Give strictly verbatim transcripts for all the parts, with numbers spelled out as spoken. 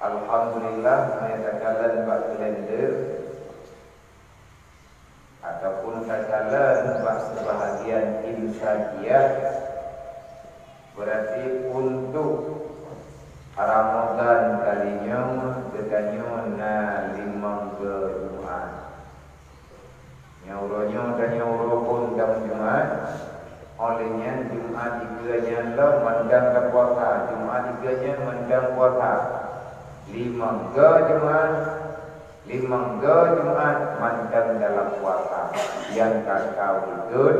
Alhamdulillah, meunyoe takalon bak kalender ataupun takalon bak seubahagian imsakiah, beurati untuk Ramadhan kali nyoe geutanyoe na limong go Jumat. Nyoe uroe nyoe dan nyoe uroe phon dam Jumat, óh lheueh nyan Jumat dikeue nyan lom mantong tapuasa, Jumat dikeue nyan mantong puasa. Limong go Jumat, limong go Jumat mantong dalam puasa. Nyang ka kau ikot,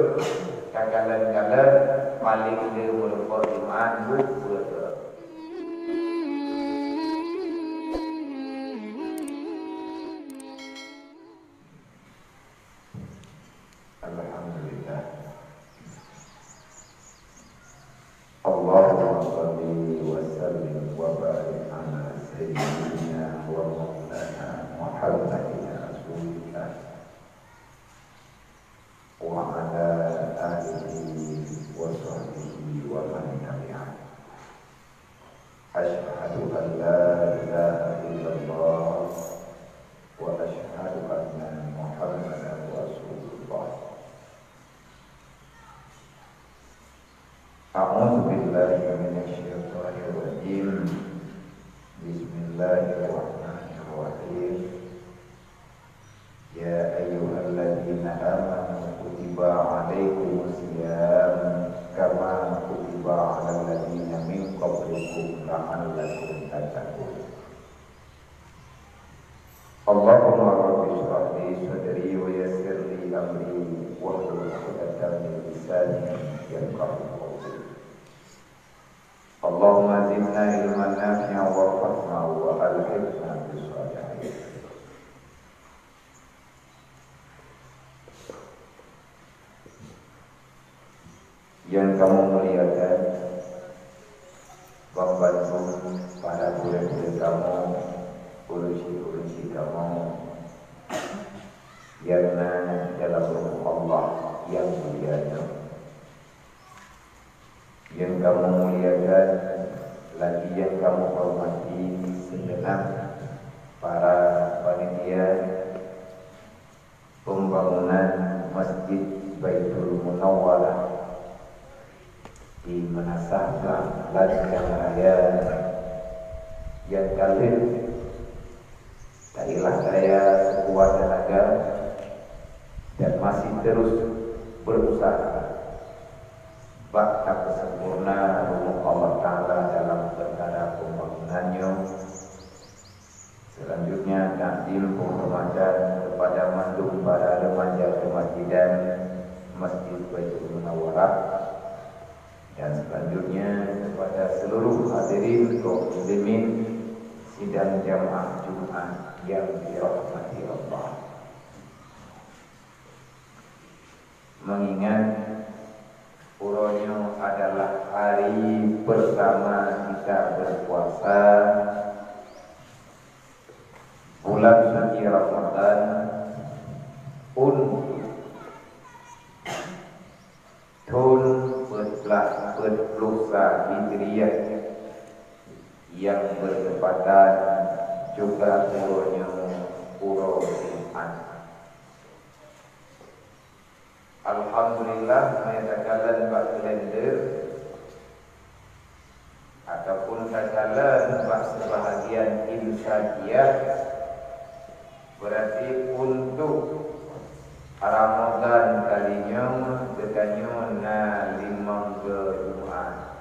takalon-kalon, paléng le meurumpok Jumat buet-buet. Alhamdulillah. Allahumma shalli wa sallim wa barik ala sayyidina wa maulana Muhammadin Rasulillah wa ala alihi wa sahbihi wa man tabi'ah. Asyhadu an la ilaha illallah wa asyhadu anna Muhammadan Rasulullah. A'udzu billahi minasy syaithanir rajim. Bismillahirrahmanirrahim. Ya ayyuhalladzina amanu kutiba alaikumus siyam kama kutiba alal ladzina min qablikum la'allakum tattaqun. Allahumma rabbi shrah li sadri wa yassir li amri wahlul 'uqdatam min lisani yafqahu qawli. Allahumma zidna ilman nafi'an warhamna wa alhiqna bis shalihin. Nyang kamoe muliakan, banmandum para gurée-gurée kamoe, ureuëng syik-ureuëng syik kamoe, nyang na dalam rumoh Allah nyang mulia nyoe. Nyang kamoe muliakan, lagi nyang kamoe hormati segenap para panitia pembangunan Masjid Baitul Munawwarah di Meunasah Blang Lancang Raya nyang ka lheueh tailah daya seukuat tenaga dan masih terus berusaha bak tapeusempurna rumoh Allah Taala dalam peukara pembangunan nyoe. Selanjutnya, takzim penghormatan kepada mandum para remaja kemasjidan Masjid Baitul Munawwarah. Dan selanjutnya kepada seluruh hadirin kaum muslimin sidang jamaah Jumat yang dirahmati Allah. Mengingat uroe nyoe adalah hari pertama kita berpuasa bulan suci Ramadan untuk thon peuet blaih peuet ploh sa Hijriah yang bertepatan juga uroe nyoe uroe Jumat. Alhamdulillah, meunyoe takalon bak kalender ataupun takalon bak seubahagian imsakiah, beurati untuk Ramadan kali nyoe geutanyoe na limong go Jumat.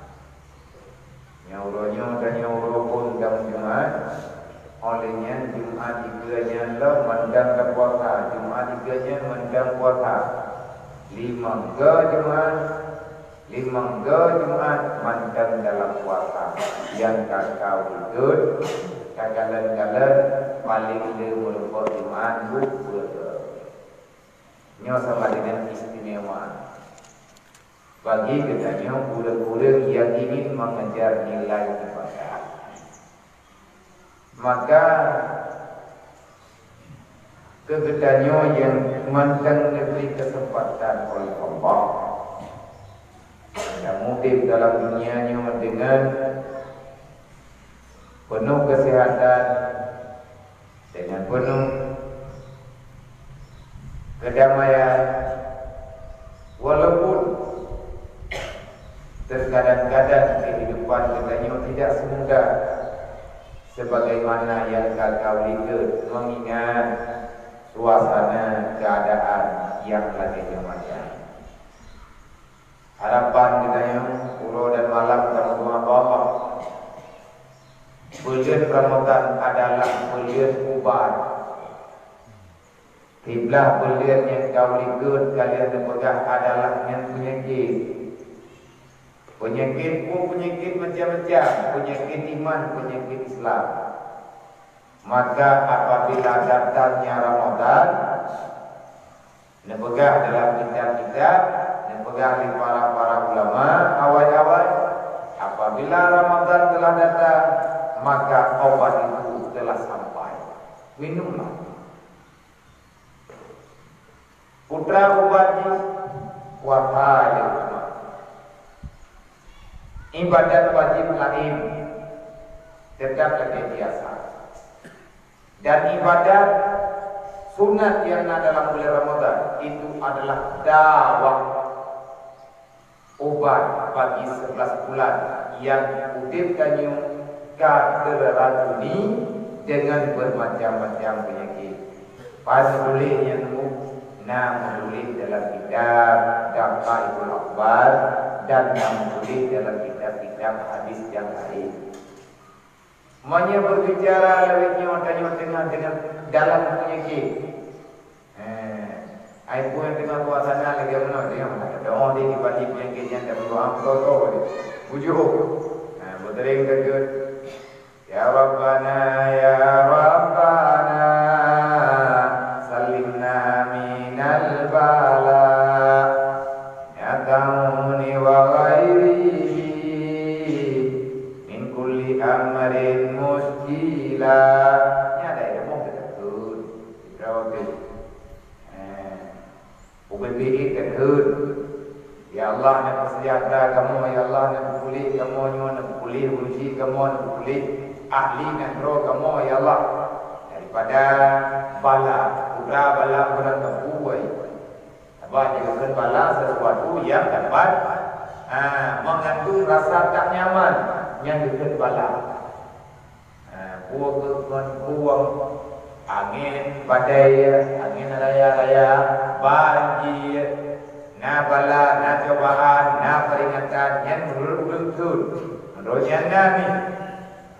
Nyoe uroe nyoe dan nyoe uroe phon dam Jumat, óh lheueh nyan Jumat dikeue nyan lom mantong tapuasa, Jumat dikeue nyan mantong puasa. Limong go Jumat, limong go Jumat mantong dalam puasa. Nyang ka kau ikot, takalon-kalon, paléng le meurumpok Jumat buet-buet. Nyoe sama dengan istimewa bagi geutanyoe ureuëng-ureuëng nyang ingin mengejar nilai ibadah. Maka, keu geutanyoe nyang mantong neubri keuseumpatan oleh Allah, dan udeb dalam dunia nyoe deungon Penuh kesehatan, dengan penuh kedamaian, walaupun terkadang-kadang kehidupan geutanyoe tidak semudah sebagaimana nyang ka geulikot, mengingat suasana keadaan nyang lagée nyoe macam. Harapan geutanyoe uroe dan malam ka meudoá bak Allah. Buleuen Ramadhan adalah buleuen ubat. Siblah buleuen nyang ka likot ka lheueh neupeugah adalah nyan peunyakét. Peunyakét peue? Peunyakét macam-macam, peunyakét iman, peunyakét Islam. Maka apabila datangnya Ramadhan, neupeugah dalam kitab-kitab, neupeugah lé para-para ulama awai-awai, apabila Ramadhan telah datang, maka obat itu telah sampai. Minumlah. Putra ubat jih, puasa jih cuma. Ibadat wajib laén, tetap lagée biasa. Dan ibadat sunat nyang na dalam bulan Ramadhan itu adalah dawah, ubat bagi sebelas bulan nyang udeb tanyoe ka teuracuni dengan bermacam-macam peunyakét. Ban meutuléh nyang nyoe na meutuléh dalam kitab Daqaiqul Akhbar dan na meutuléh dalam kitab-kitab hadis nyang laén. Meunyoe berbicara lawét nyoe tanyoe teungoh dengan dalam peunyakét. Eh, ai peue nyang teungoh suasana lagée meunoe, teungoh meudoá di bali peunyakét nyan dan meudoá meutoto. Bujôh. Nah, beuteuring teugét. Ya Rabbana, ya Rabbana, salimna minal bala. Ya Ta'uni wa ghairihi. Min kulli amrin muskila. Nyan ada ilmu kita pun. Kita waktu. Eh, U B P I ka kheun. Ya Allah, na peuseujahtra kamoe, ya Allah, na peupuléh kamoe nyoe, na peupuléh urusi kamoe, na peupuléh ahli nanggroe kamoe, ya Allah. Daripada bala, putra bala ureuëng kampung. Sabab nyang geukheun bala sesuatu nyang dapat, ha, mengandung rasa tak nyaman, nyang geukheun bala. Ha, peue keuh ngon peue, angén badai, angén raya-raya, banjir, na bala, na cobaan, na peringatan, nyan meunurot ureuëng thon. Meunurot nyan na nih.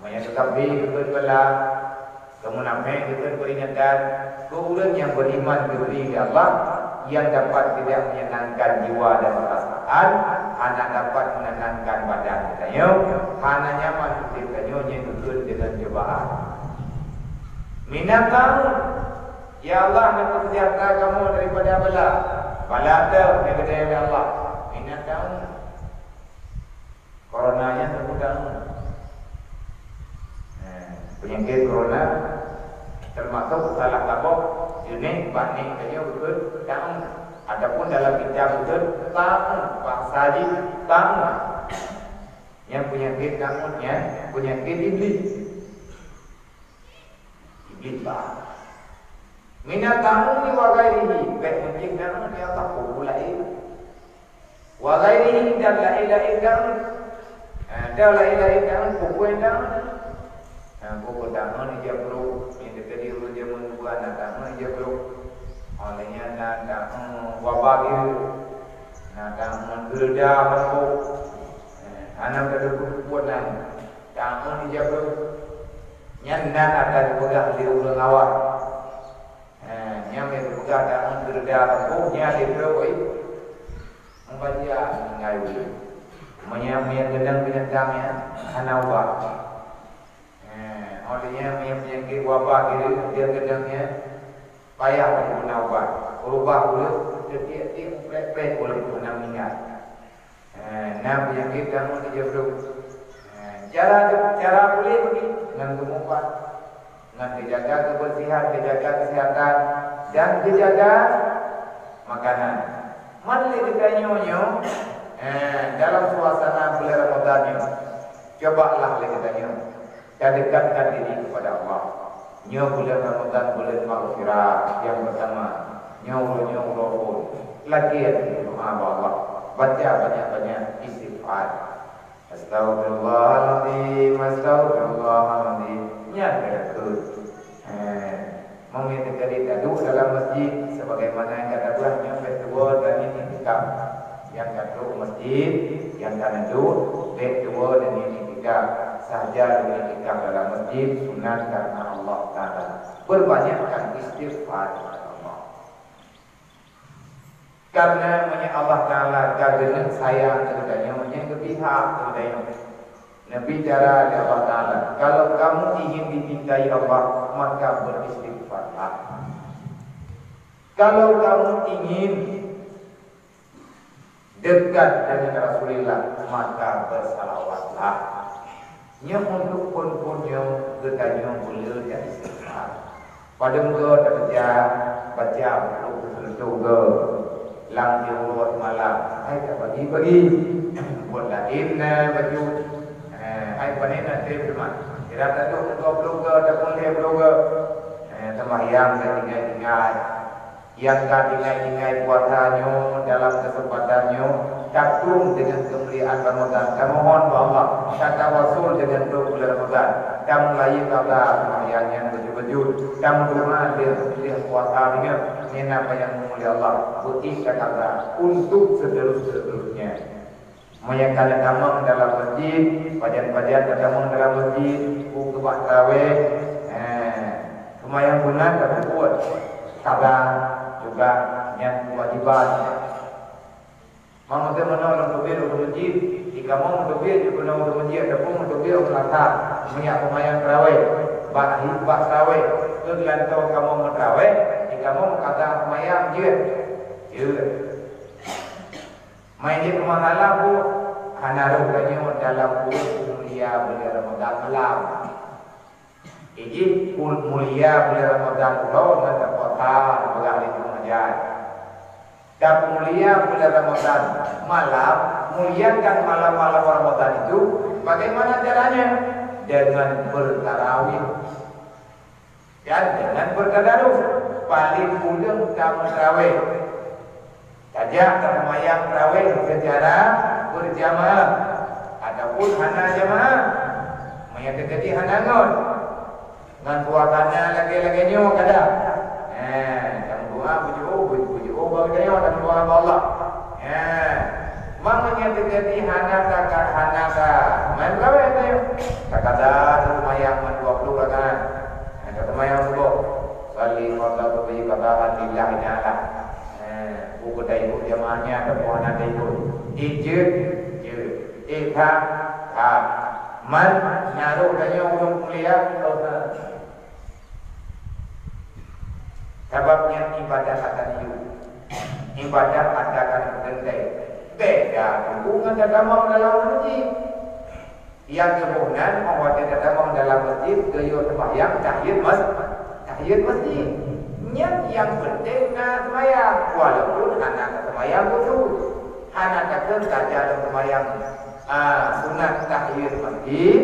Meunyoe teukaphé geukheun bala, keu munafék geukheun peringatan, keu ureuëng nyang beriman geubri lé Allah, nyang dapat tidak menyenangkan jiwa dan perasaan, hana dapat menenangkan badan geutanyoe, hana nyaman udeb tanyoe nyang geukheun deungon cobaan. Minat Ta'un, ya Allah, na peuseujahtra kamoe daripada bala. Bala teuh nyang geudeh lé Allah. Minat Ta'un. Corona nyan teupeu Ta'un. Nah, peunyakét corona teumasok salah saboh jeunèh bak nèk tanyoe geukheun Ta'un. Ataupun dalam kitab geukheun Ta'un, bahasa jih Ta'un. Nyan peunyakét Ta'un nyan, peunyakét Iblih. Iblih ba. Minat Ta'un wa ghairihi, bèk meucéh Ta'un ya Allah, peue laén. Wa ghairihi dan laén-laén Ta'un. Ha, dan laén-laén Ta'un, peue Ta'un. Ha, peue Ta'un ija brok, nyang teuka di ureueng jameun dua na Ta'un ija brok. Oleh nyan na Ta'un wabah biru. Na Ta'un geureuda bangkok. Ha, hana ka teupeue-peue nan. Ta'un ija brok. Nyan nan akan geupeugah lé ureueng awam. Ha, nyang geupeugah Ta'un geureuda bangkok, nyan lé droe. Meubaca ninggai ulôn. Meunyoe, meunyoe keunong binatang nyan hana ubat. Eh, oh lheueh nyan meunyoe peunyakét wabah diri, dia keunong nyan payah guna ubat. Rubah ulôn, setiap-tiap prek-prek ulôn pernah meninggal. Eh, na peunyakét kamoe di Jabru. Eh, cara, cara pulih bagi ngon geumu ubat. Ngon geujaga kebersihan, geujaga kesehatan, dan geujaga makanan. Man lé geutanyoe nyoe, eh, dalam suasana bulan Ramadan nyoe, cobalah lé geutanyoe Tadekatkan diri kepada Allah. Nyoe bulan Ramadan, bulan maghfirah nyang pertama. Nyoe uroe, nyoe uroe phon. Lagèe doa bak Allah. Baca banyak-banyak istighfar. Astaghfirullahalazim, astaghfirullahalazim. Nyan keuh. Eh, meunyoe teukeudi taduek dalam masjid, sebagaimana nyang ka tapeugah, nyoe bèk tuwoe dan nyan iktikaf. Nyang ka trok masjid, nyang ka neuduek, bèk tuwoe dan nyan iktikaf. Sahaja lôn iktikaf dalam masjid, sunat karena Allah Taala. Perbanyakkan istighfar kepada Allah. Karena meunyoe Allah Taala ka geuneuk sayang keu geutanyoe, nyan geupihak keu geutanyoe. Neubicara lé Allah Taala, "Kalau kamu ingin dicintai Allah, maka beristighfarlah." Kalau kamu ingin dekat dengan Rasulullah, maka bersalawatlah. Nyoe untuk phon-phon nyoe geutanyoe beu le istighfar. Padum goe tabaca, baca peuet ploh go lam siuroe simalam. Hai tabagi-bagi. Buet laén na bacut. Eh, hai pané na trép teuma. Kira taduek dua ploh go ataupun lhèe ploh go. Eh, seumayang tatinggai-tinggai. Nyang ka tinggai-tinggai puasa nyoe dalam keuseumpatan nyoe, tatung deungon keumuliaan Ramadhan, tamohon bak Allah, tatawasul deungon trok buleuen Ramadhan, tamulai qadha seumayang nyan beujeuet-beujeuet, tameudoa lheueh, lheueh puasa deungon, nyan apa nyang meumulia Allah, beuikhlas qadha untuk seterus-seterusnya. Meunyoe ka tamong dalam masjid, pajan-pajan ka tamong dalam masjid, u keubah tarawèh, eh, seumayang sunat tapeubuet, qadha juga nyan keuwajiban. Meunyoe meunoe lam teubiet u masjid, di kamoe teubiet di keunoe u masjid ataupun teubiet u meunasah, meunyoe seumayang tarawèh, bak hi-, bak tarawèh, keu geulantoe kamoe meutarawèh, di kamoe meuqadha seumayang jeuet. Jeuet. Meunyoe peumasalah bu, hana rhoh tanyoe dalam ureueng peumulia buleuen Ramadhan malam. Iji, pul-, mulia buleuen Ramadhan uroe ngon tapuasa, peugah lé gurèe ngajar. Tapeumulia buleuen Ramadhan malam, muliakan malam-malam Ramadhan itu, bagaimana caranya? Dengan bertarawih. Dan dengan bertadarus, paling kureueng tameurawéh. Tajak taseumayang tarawéh seucara beurjamaah ataupun hana jamaah. Meunyoe teujadi hana ngon, ngon suasana lagée-lagée nyoe kada. Nah, nyang dua bujôh, bujôh bak geutanyoe dan dua bak Allah. Nah, meunyoe teujadi hana ka, hana ka, meurawéh teuh. Takada taseumayang ngon dua puluh rakaat. Nah, ka seumayang suboh, shalli fardhu subhi qadaan lillahi ta'ala. Eh, buku taikot jamaahnya ataupun hana taikot. Ijeuet, jeuet. Itha, tha. Man, na rhoh tanyoe ureuëng mulia, rhoh na. Sabab nyan ibadat ata yue. Ibadat ata ka teuntée. Beda teungku ngon tatamong dalam masjid. Nyang keuboh nyan, óh watée tatamong dalam masjid, geuyue seumayang tahiyatul mas-, tahiyatul masjid. Nyan nyang peunteng na seumayang, walaupun hana taseumayang khusyuk. Hana takheun tajak lam seumayang, ah, sunat tahiyatul masjid,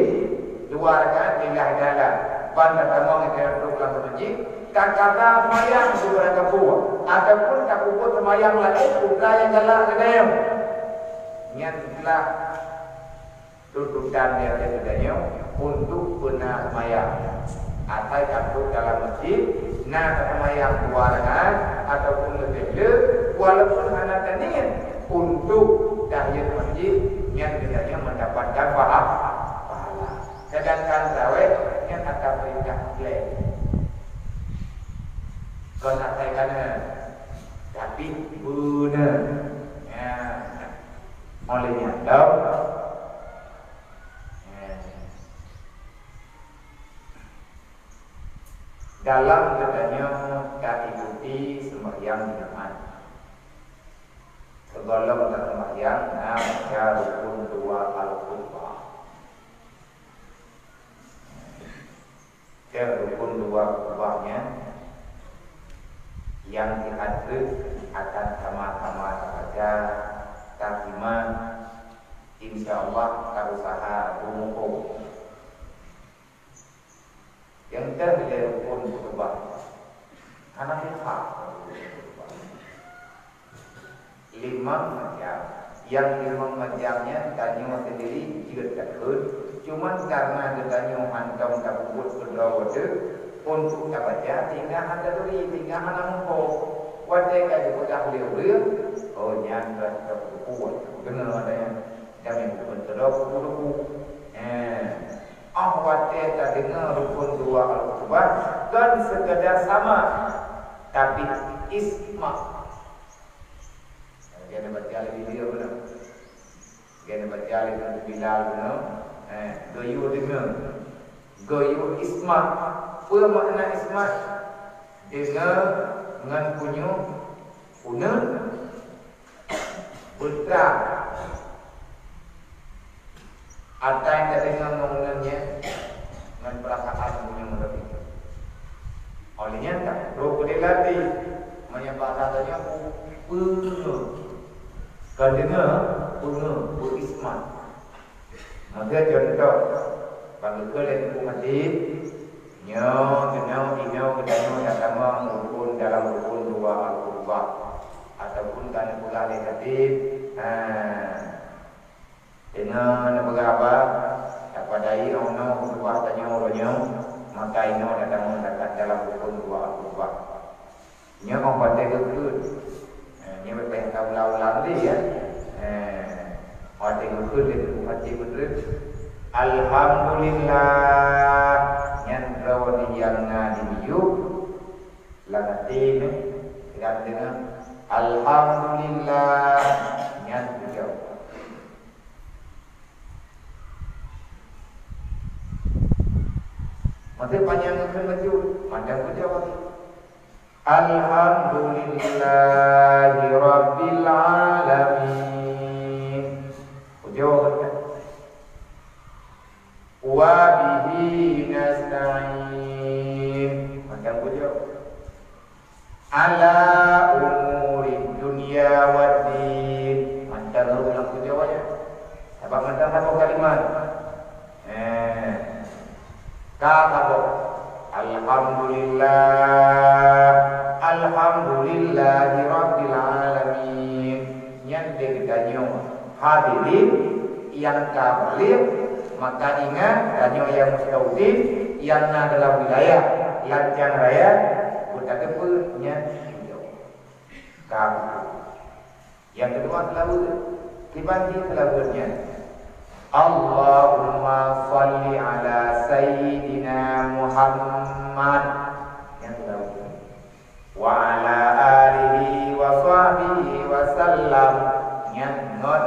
dua rakaat lillahi ta'ala. Ban tatamong nyang trok lam masjid, takada seumayang dua rakaat, ataupun tapeubuet seumayang laén, peue nyang galak geutanyoe. Nyan itulah tuntutan di ateueh geutanyoe untuk peuna seumayang. Asai ka trok dalam masjid, na taseumayang dua rakaat ataupun leubeh le, walaupun hana taniet untuk tahiyatul masjid, nyan geutanyoe mendapatkan paha-, pahala. Sedangkan tarawéh nyan ata peurintah mutlak. Kon asai kana, tapi beuna. Ya. Oleh nyan, dalam geutanyoe taikuti seumayang jeumaáh. Sigohlom taseumayang na baca rukun dua al-khutbah. Teuh rukun dua khutbah nyan, nyang siat treuk akan sama-sama tabaca, tasimak, insya Allah tausaha beumuphom. Nyang teuh lé rukun khutbah. Hana sisat. Limong macam. Nyang limong macam nyan tanyoe sendiri jeuet takheun. Cuman karena geutanyoe hantom tapeubuet keudroe watèe untuk tabaca, sehingga hana turi, sehingga hana muphom. Watèe ka geupeugah lé ureueng, oh, nyan rasa buku, deungoe watèe nyan. Jamé bukan keudroe buku-buku. Eh. Oh, watèe tadeungoe rukun dua al-khutbah, kon sekadar sama, tapi isma'. Lagèe neubaca lé Bilal beuna. Lagèe neubaca lé Bilal beuna. Eh, geuyue deungoe. Geuyue isma'. Peue makna isma'? Deungoe ngon punyueng uneuen. Beutra. Ata nyang tadeungoe ngon uneuen nyan, ngon peurasaan meunyoe meureuti. Oleh nyan ka, roh keudeh lati, meunyoe bahasa tanyoe, peungeut. Kon deungoe, peungeut, beuismat. Maka contoh, bak geukheun lé Teungku Khatib, nyoe, keunoe, inoe, geutanyoe tatamong rukun dalam rukun dua al-khutbah. Ataupun ka neupeugah lé Khatib, ha, deungoe neupeugah haba, tapadai 'oh noe khutbah tanyoe uroe nyoe, maka inoe tatamong dalam rukun dua al-khutbah. Nyoe 'oh watèe geukheun. Eh, nyoe bèk payah taulang-ulang lé, ya. Eh, watèe geukheun lé Teungku Khatib beutôi. Alhamdulillah, nyan droeneuh nyang na di miyueb. Lam até nyoe, geutanyoe, alhamdulillah, nyan pujoe. Maté panyang geukheun bacut, mantong pujoe. Alhamdulillahi rabbil alamin. Pujoe. Wa bihi nasta'in. Mantong pujoe. Ala umuri dunya waddin. Mantong rhot lam pujoe nyan. Sabab mantong saboh kalimat. Eh. Ka saboh. Alhamdulillah. Alhamdulillahi rabbil alamin. Nyan lé geutanyoe hadirin nyang ka baligh, maka ingat, tanyoe nyang mustaudin nyang na dalam wilayah Lancang Raya, beutateupeu nyan pujoe. Ka beutôi. Nyang keudua seulaweuet. Kiban jih seulaweuet nyan? Allahumma shalli ala sayyidina Muhammad. Nyan seulaweuet. Wa ala alihi wa sahbihi wa sallam. Nyan ngon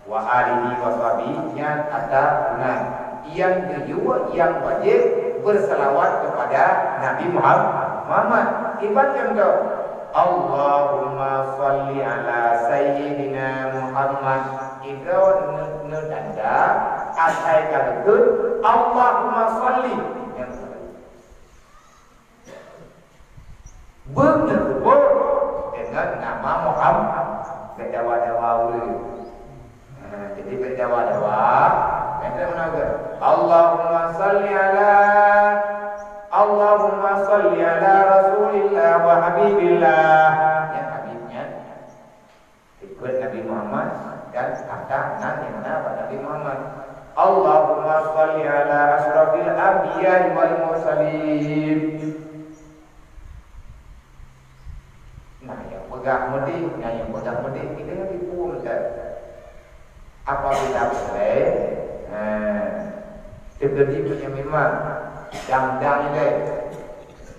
wa alihi wa sahbihi nyan ata unan. Nyang tujuh nyang wajéb beuseulaweuet keupada Nabi Muham-, Muhammad. Iban contoh, Allahumma shalli ala sayyidina Muhammad. Idroe neu-, neutanda asai ka geukheun, Allahumma shalli. Nyan Beuneuseubot deungon nama Muhammad, bèk dawa-dawa ureueng. Ha, jadi bèk dawa-dawa, bèk dawa-dawa. Allahumma shalli ala, Allahumma shalli ala Rasulillah wa Habibillah. Nyan Habib nyan. Ikut Nabi Muhammad dan kata nan nyang na bak Nabi Muhammad. Allahumma shalli ala asyrafil anbiya'i wal mursalin. Nah, nyang peugah mudik, nah, nyang peugah mudik, kita nyang tipu mantong. Apabila boleh, eh, terjadi penyemiman, dang-dang ilèe.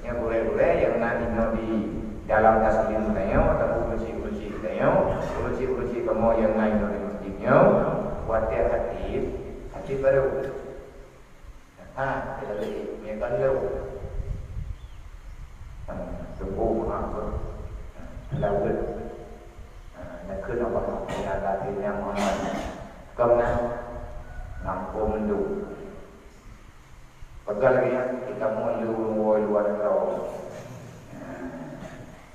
Nyan gurèe-gurèe nyang na inoe di dalam taslim geutanyoe ataupun urusi-urusi geutanyoe, urusi-urusi kamoe nyang na inoe di meuseujid nyoe, watèe khatib, khatib barô. Ha, kita beri, nyan kan lôn. Ha, tunggu, ha, ha, laweuet. Ha, na kheun Allah, ya Allah, ya Muhammad. Kamoe na ngampông mandum. Peugah lagèe nyan, kita mon lé ureueng woe luwa nanggroe.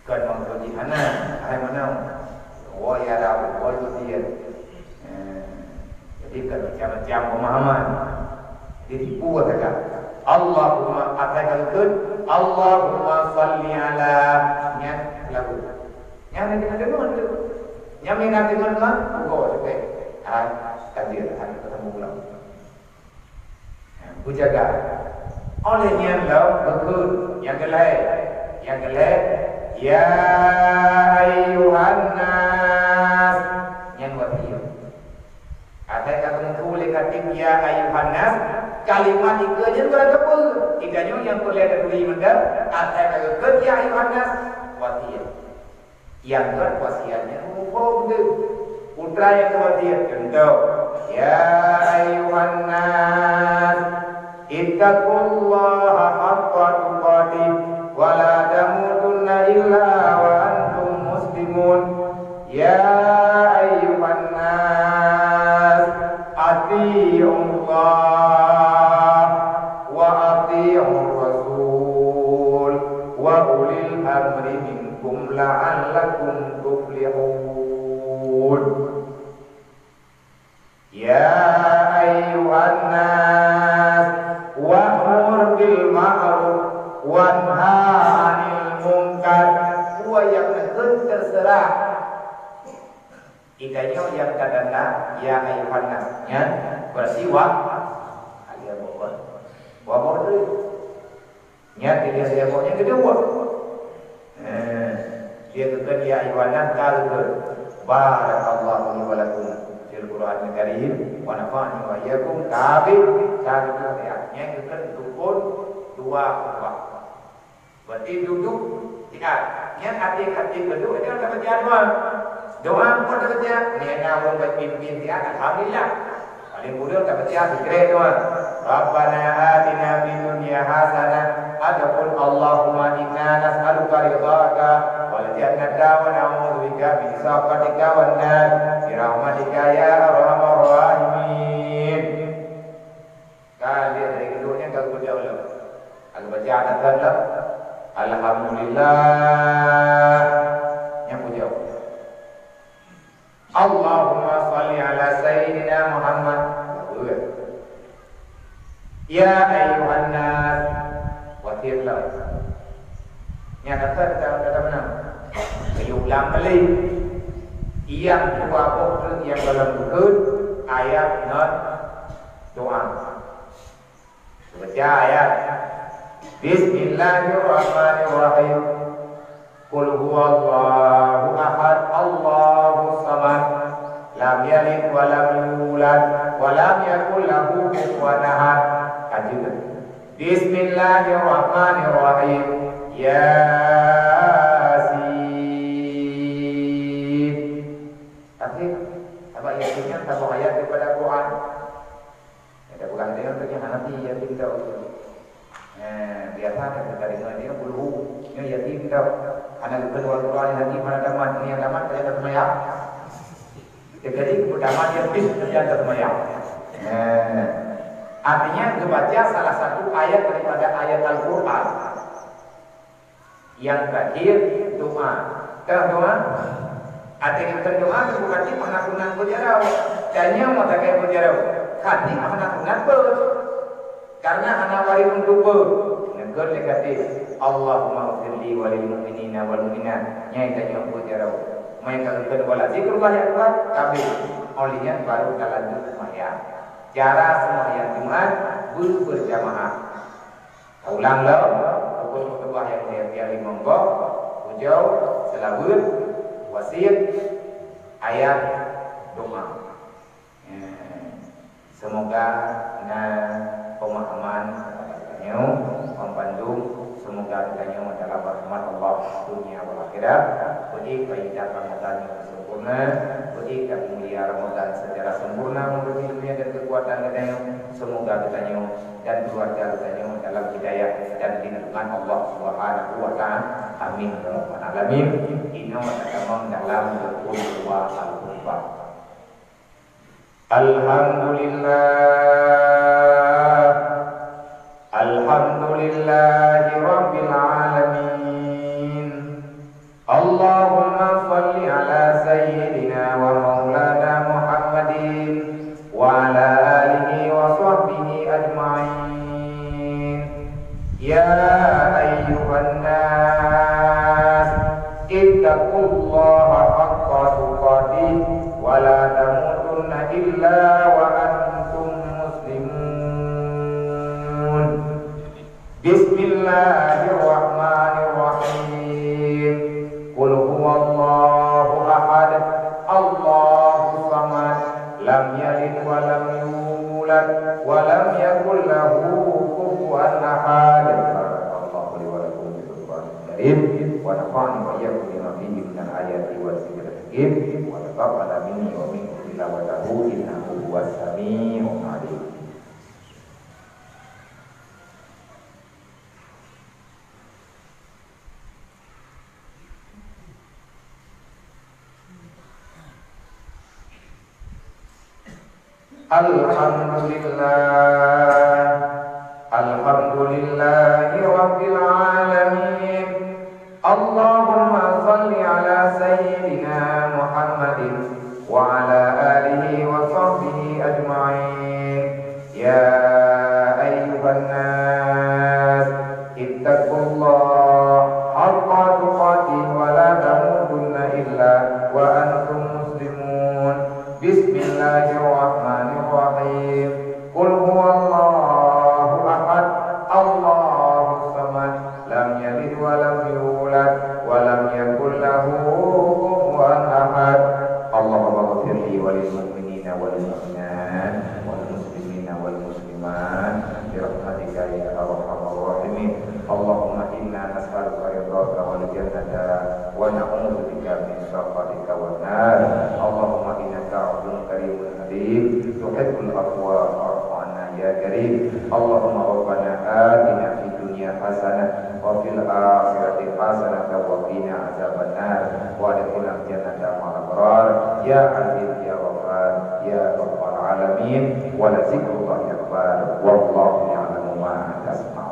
Kon maksud jih hana, hai meunan. Woe ya Rabb, woe Tuhan. Eh, jadi kan macam-macam pemahaman. Jadi tipu kata. Allahumma Allahumma shalli ala, nyan lagu. Nyan na deungon tu. Nyan na deungon kan? Ugo sepeh. Hai, takbir, hai, ketemu ulang. Beujaga. Oleh nyan lom beukheun nyang keulhèe. Nyang keulhèe, ya ayyuhan nas. Nyan wasiet. Asai ka teungku lé khatib ya ayyuhan nas, kalimat ikeue nyan beurangkapeue. Geutanyoe nyang peureulèe taturi mantong, asai ka geukheun ya ayyuhan nas, wasiet. Nyang kon wasiat nyan muphom deuh. Putra nyang wasiat contoh, ya ayyuhan nas, ittaqullaha haqqa tuqatih wa la tamutunna illa wa antum muslimun. Ya ayyuhan nas, ati'ullah wa ati'ur rasul wa ulil amri minkum la'allakum tuflihun. Ya ayyuhan nas, wa'mur bil ma'ruf wanha 'anil munkar. Peue nyang neukheun teuseurah. Geutanyoe nyang tatanda ya ayyuhan nas nyan, beurati wah, alia boh, wah boh deuh. Nyan dia dia buat nyang kedua. Eh, dia kata ya ayyuhan nas ka kata, barakallahu li wa lakum fil Qur'anil Karim wa nafa'ani wa iyyakum ka habéh, ka kata ya. Nyan kata dukun dua khutbah. Berarti duduk siat. Nyan até khatib duduk dia akan baca doa. Doa pun dia baca. Ni ada orang baca pimpin siat, alhamdulillah. Paling buruk tabaca sikrek doa. Rabbana atina fid dunya hasanah ataupun Allahumma inna nas'aluka ridhaka wal jannata wa na'udzubika min sakhatika wan nar bi rahmatika ya arhamar rahimin. Ka lihat dari kedua nyan ka geupeujawab lom. Ka geubaca atasan lom. Alhamdulillah. Nyan peujawab. Allahumma shalli ala sayyidina Muhammad. Bagus. Ya ayyuhan nas. Wasiat lom. Nyan kata kita kata menang. Kayu ulang kali. Yang dua boh tu yang dalam buku ayat ngon doa. Baca ayat. Bismillahirrahmanirrahim. Qul huwallahu ahad, Allahus samad. Lam yalid wa lam yulad wa lam yakul lahu kufuwan ahad. Kaji. Bismillahirrahmanirrahim. Yasin. Tapi, sabab Yasin nyan saboh ayat daripada Quran. Ada bukan dia tu yang hana pi Yasin tau. Eh, biasa kan kita dengar dia bulhu. Nyoe Yasin tau. Hana geukheun wal Quran Hakim hana tamat. Ini yang tamat, saya tak semayang. Jadi, pertama dia bis kerja tak semayang. Eh, artinya, membaca salah satu ayat daripada ayat Al-Quran. Nyang terakhir, doa. Teuh doa. Até geukheun doa, teuh bukan jih meunan-meunan beujaroe. Dan nyang meusagai beujaroe, hati meunan-meunan beuh. Karena hana waréh untuk beuh. Neukheun lé hati, Allahumma ghfirli walil mu'minina wal mu'minat. Nyang tanyoe beujaroe. Meunan ka geukheun wala zikrullah ya Allah, kabeh. Oleh nyan baru talanjut seumayang. Cara seumayang Jumat, beuh berjamaah. Ulang lom, rukun khutbah nyang mulia, limong boh, ujoe, seulaweuet, wasiet, ayat, doa. Eh, semoga na pemahaman kepada geutanyoe, ban mandum, semoga geutanyoe dalam rahmat Allah dunia wal akhirat, beuék bagi Ramadan nyang sempurna, beuék dan mulia Ramadan secara sempurna memberi ilmu dan kekuatan geutanyoe. Semoga geutanyoe dan keluarga geutanyoe dalam hidayah dan lindungan Allah Subhanahu wa Ta'ala. Amin ya rabbal alamin. Inoe tatamong dalam rukun dua al-khutbah. Alhamdulillah. Alhamdulillahi rabbil alamin. Allahumma shalli ala sayyidina wa maulana Muhammadin wa ala alihi wa sahbihi ajma'in. يا أيها الناس اتقوا الله حق تقاته ولا تموتن إلا وأنتم مسلمون. بسم الله الرحمن الرحيم. قل هو الله أحد، الله الصمد، لم يلد ولم يولد، ولم يكن له كفوا أحد. بارك الله لي ولكم في القرآن الكريم، ونفعني وإياكم بما فيه من الآيات والذكر الحكيم، وتقبل مني ومنكم تلاوته إنه هو السميع العليم. الحمد لله. الحمد لله رب العالمين. اللهم صل على سيدنا محمد وعلى آله وصحبه أجمعين. يا أيها الناس اتقوا الله حق تقاته ولا تموتن إلا وأنتم مسلمون. بسم الله الرحمن الرحيم. قل هو الله أحد، الله الصمد، لم يلد ولم يولد، ولم يكن له كفوا أحد. اللهم اغفر لي وللمؤمنين والمؤمنات والمسلمين والمسلمات برحمتك يا أرحم الراحمين. اللهم إنا نسألك رضاك والجنة ونعوذ بك من سخطك والنار. اللهم إنك عفو كريم حليم تحب العفو فاعف عنا يا كريم. اللهم ربنا آتنا في الدنيا حسنة وفي الآخرة حسنة وقنا عذاب النار وأدخلنا الجنة مع الأبرار يا عزيز يا غفار يا رب العالمين. ولذكر الله أكبر والله يعلم ما تصنعون.